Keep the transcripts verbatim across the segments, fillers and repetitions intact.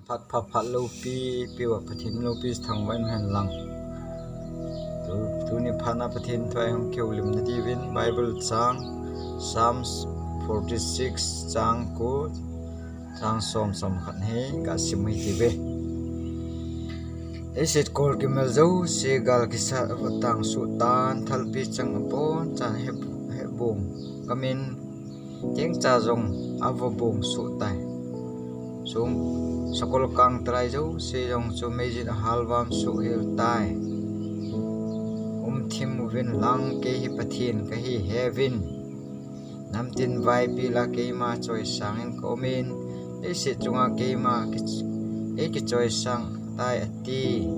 Phat phat phat loupi, piuva Pathen loupi thangvah in hen lang. Tu, tuni phat a Pathen thu a hung kihoulimna diuvin Bible chang, Psalms forty-six chang ko, chang som, som khat hi kasim u hite. Leiset kol kimel jouse gal kisa ava tang suh tan, thalpi chang abonchan he, he bong kamin, tengcha jong ava bong suh tai. Sum, sakol kangtalai jouse jong chu meijin ahalvam suh hel tai. Umthim uvin lang, kei hi Pathen kahi, heuvin. Namtin vaipi la keima choisangin kaumin, leiset chunga keima ki, ei kichoisang tai ati.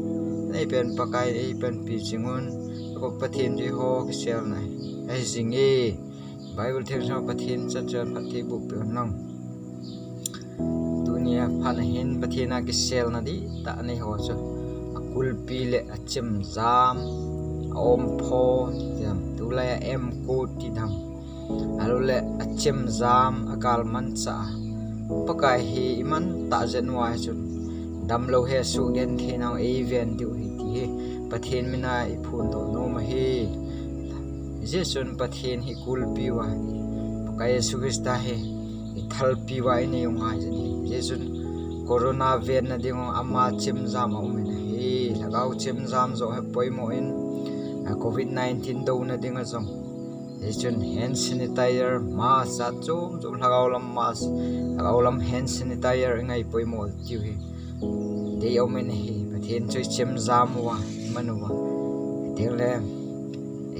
Neipen Pakai eipanpi jingun, ko Pathen jui ho kiselna ahi jinge. Bible themsung Pathen chan chan phatthei boh peh hen lang. Tunia phat a hin Pathen a kiselna dihtah nei ho chu, akulpi le achemjam, a ompho ti dam, tulai a M code ti dam, ahilou le achemjam, agalmanchah a Pakai hi iman tah jeh uva hi chun, damlou hi asugenthei nau eiven diu ahi ti hi Pathen min a iphondoh nom ahi. Hijeh chun Pathen hi ikulpi uva, Pakai Jesu Christa hi ithalpi uva inei u ngai jin ahi. Hijeh chun corona venna ding u ama chemjam a um in ahi. Lhagao chemjam joh hi poimo in, a, covid nineteen douna ding a jong. Hijeh chun hand sanitizer, mask, jat chom chom, lhagao lam mask, lhagao lam hand sanitizer ingai poimo diu hi dei um in ahi. Pathen chu ichemjam uva, iman uva. Teng le,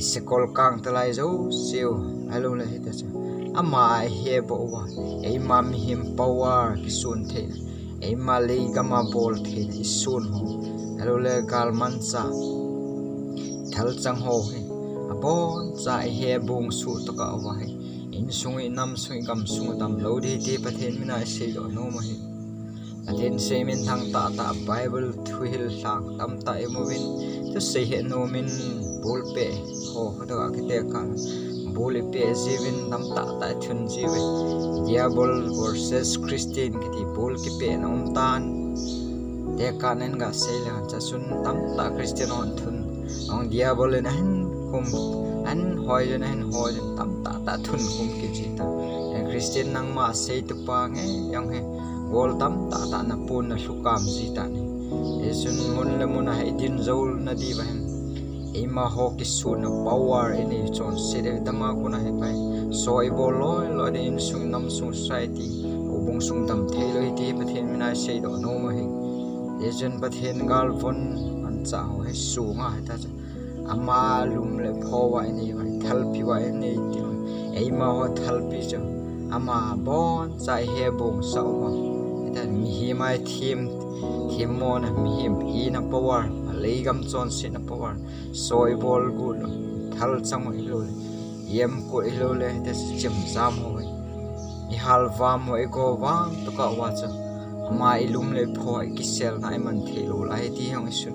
isakol kangtalai jouse u, ahilou le hita chu, ama a iheboh uva, eima mihem power kisun theina, eima leigam a bol theina isun ho, ahilou le galmanchah, thalchang ho hi, abonchan ihe bong suh tokah uva hi, insung, inam sung, igam sung damlou ding ahi ti Pathen min a iseidoh nom ahi. Pathen sei minthang tahtah, Bible thuhil lhang tamtah imuvin, thusei hetnom in, bolpeh ho, khatah a kitekah, bol ipeh jiuvin, tamtah tah ithun jiuve. Diabol versus Christian kiti bol kipehna um tan. Tekah nan gasei le, chasun tamtah Christian hon thun, hung Diabol in ahin khum, ahin hoi jin, ahin hoi jin, tamtah tah thun khum kiji ta. Christian nangma seitupa nge jong hi, gol tamtah tah napon nalhukam ji tan ahi. Hijeh chun mun le mun a hi idin jouna diuva hin, eima ho kisunna power inei chonset e, dam a kon a hi pai. So ibol loi loi ding, insung, namsung, society, houbung sung damtheilou ahi ti Pathen min a iseidoh nom ahi. Hijeh chun Pathen galvon manchah ho hi sunga hita chu, ama lum le pho uva inei uva, thalpi uva inei diu, eima ho thalpi chu, ama abonchan ihe bong sah uva. Hita mihem a ithem, themmona, mihem hina power, aleigam chonsetna power, so ibol got lou, thalchang u ahilou le, M code ahilou le, hita chu chemjam ho hi, ihalvam uva, igovam tokah uva chu, ama ilum le pho a ikiselna iman theilou lai ahi ti hung isun,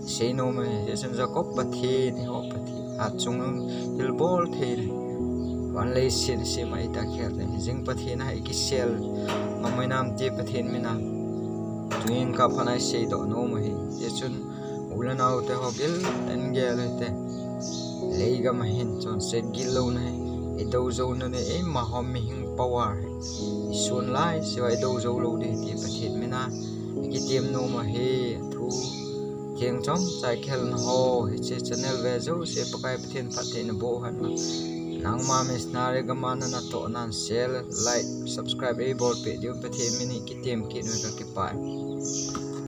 seinom ahi. Hijeh chun Jacob Pathen, eiho Pathen, hatchungnung thilbol theina, van leiset asem a ita khel te, jing Pathen a ikisel ngam u hinam ti Pathen min a tuin kaphat a iseidoh nom ahi. Hijeh chun u le nao te ho gil in gel u hite. Leigam a hin chonset gillouna hi, idou jouna ding, eima ho mihem power hi, isun laiseu a idou jou lou ding ahi ti Pathen min a ikitem nom ahi. Thu theng chomcha ikihilna ho, hiche channel ve jouse Pakai Pathen phattheina boh hen lang. Nangma missionary gam a natoh nan share, like, subscribe eibolpeh diu Pathen min in ikitem kit uve, kakipah e.